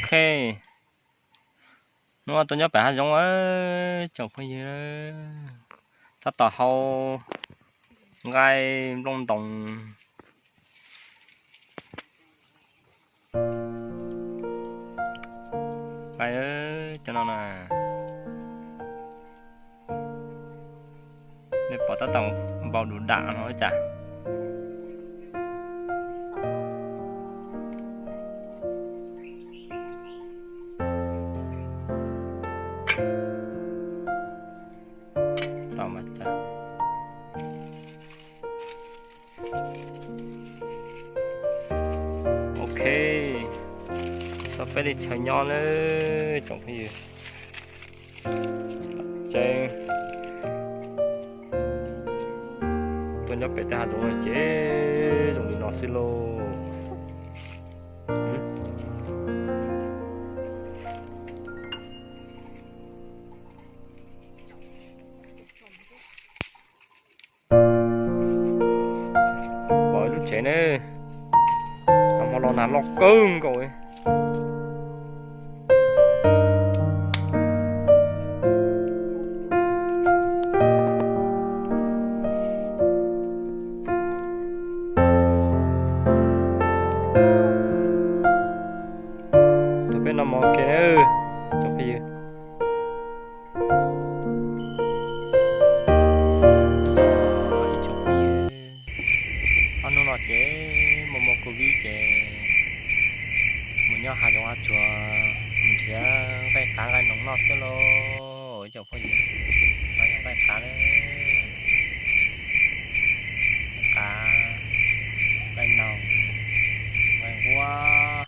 Ok, hnub no tuaj nyob pem hav zoov, tsoom phooj ywg, tab tom hau nqaij nplooj ntoos. Nqaij cov no na, nej pom tab tom npau du dam no cas. Ok, tso peb li chaw nyob nawb tsoom phooj ywg. Tseeb, tuaj nyob pem tej hav zoov no ces zoo li no xwb lauj. Pom ib lub tsev ne, tau hmo los nag loj kawg nkaus li. Tus peb no mos ke na, tsoom phooj ywg. Ib tsoom phooj ywg, ob hnub no ces muaj muaj covid ces mus nyob hav zoov hav tsuag, mus nrhiav nqaij qav nqaij noog noj xwb lauj. Ib tsoom phooj ywg, no yog nqaij qav na, nqaij qav, nqaij noog, nqaij nquab.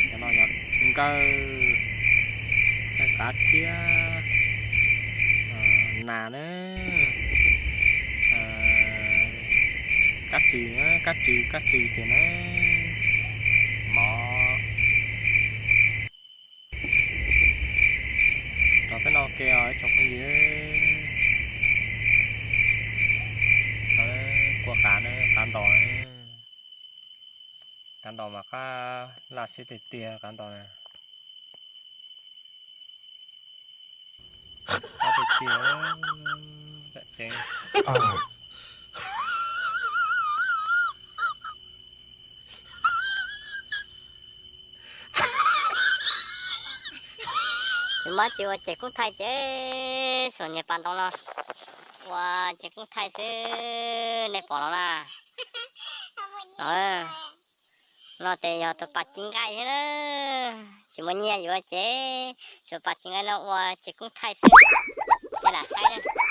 Cov no yog nkawj, nkawj qav txhiab, nas na, kab tsw, kab tsw, kab tsw tiag na, mov. Rov peb no ke os ib tsoom phooj ywg. Kua qav na, qav ntos, qav ntos mas qab laj siab tiag tiag qav ntos na. Qab tiag tiag, tseeb. Mob tsis ua ces koob thaij ces, xuas niag pas ntoo no ua ces koob thaij xwb, nej pom los na. No ces yog tus pas ci nqaij thiab na, tsis muaj nyiaj yuav ces xuas pas ci nqaij no ua ces koob thaij xwb, ces lam saib na.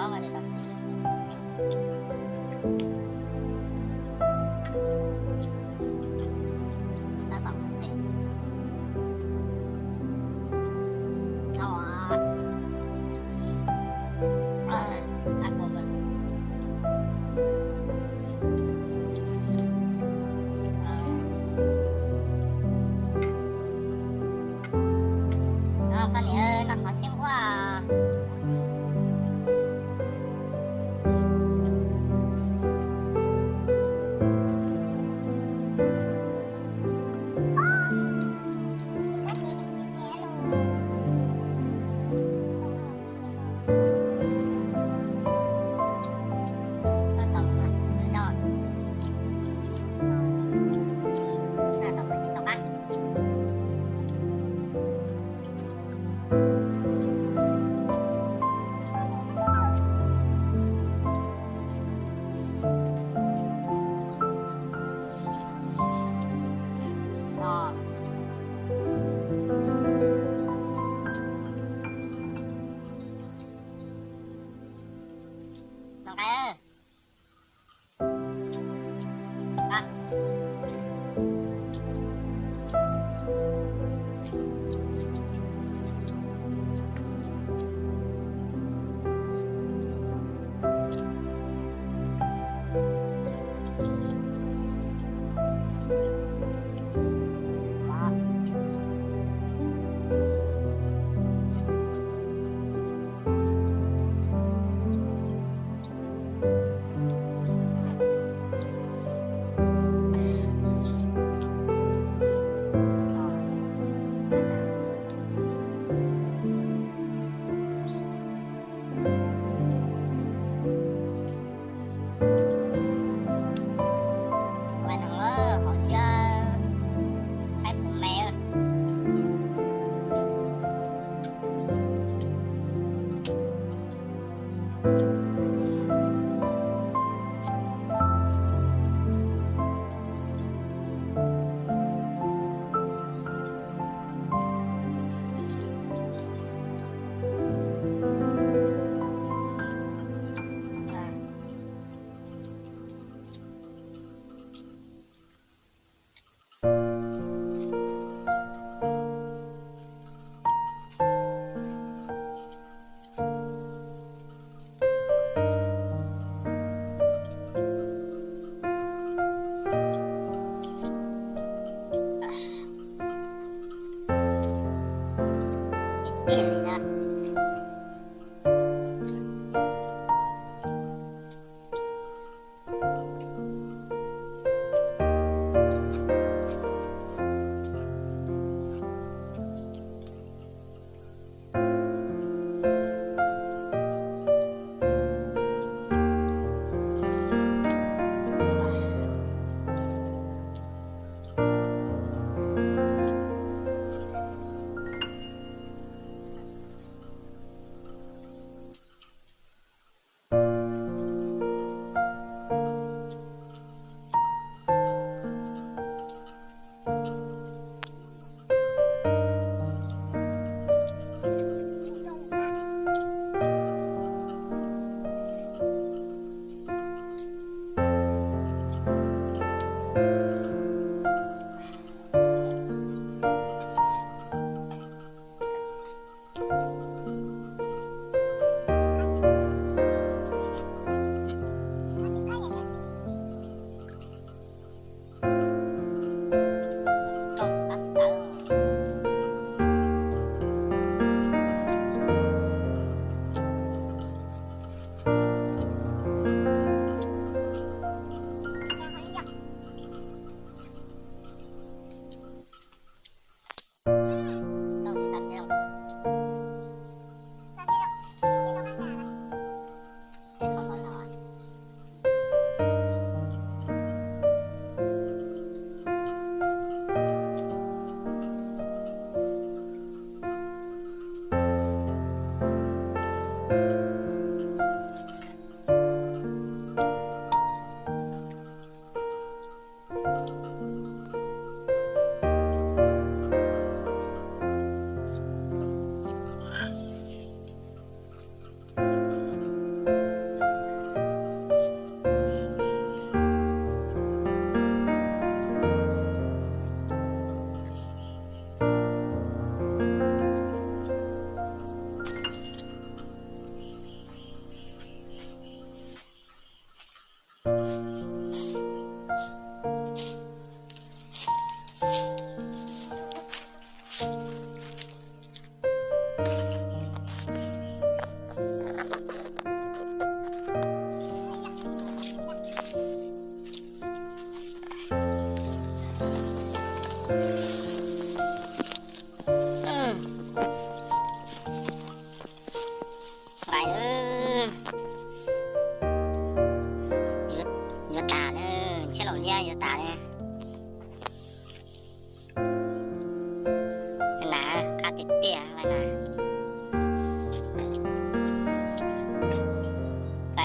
Tab tom mus phem. Thaum, a, a, koj niam, no qhov xyeeb ua.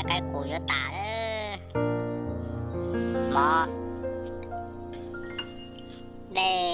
qaib qus yuav tas lawm. Mov, dej,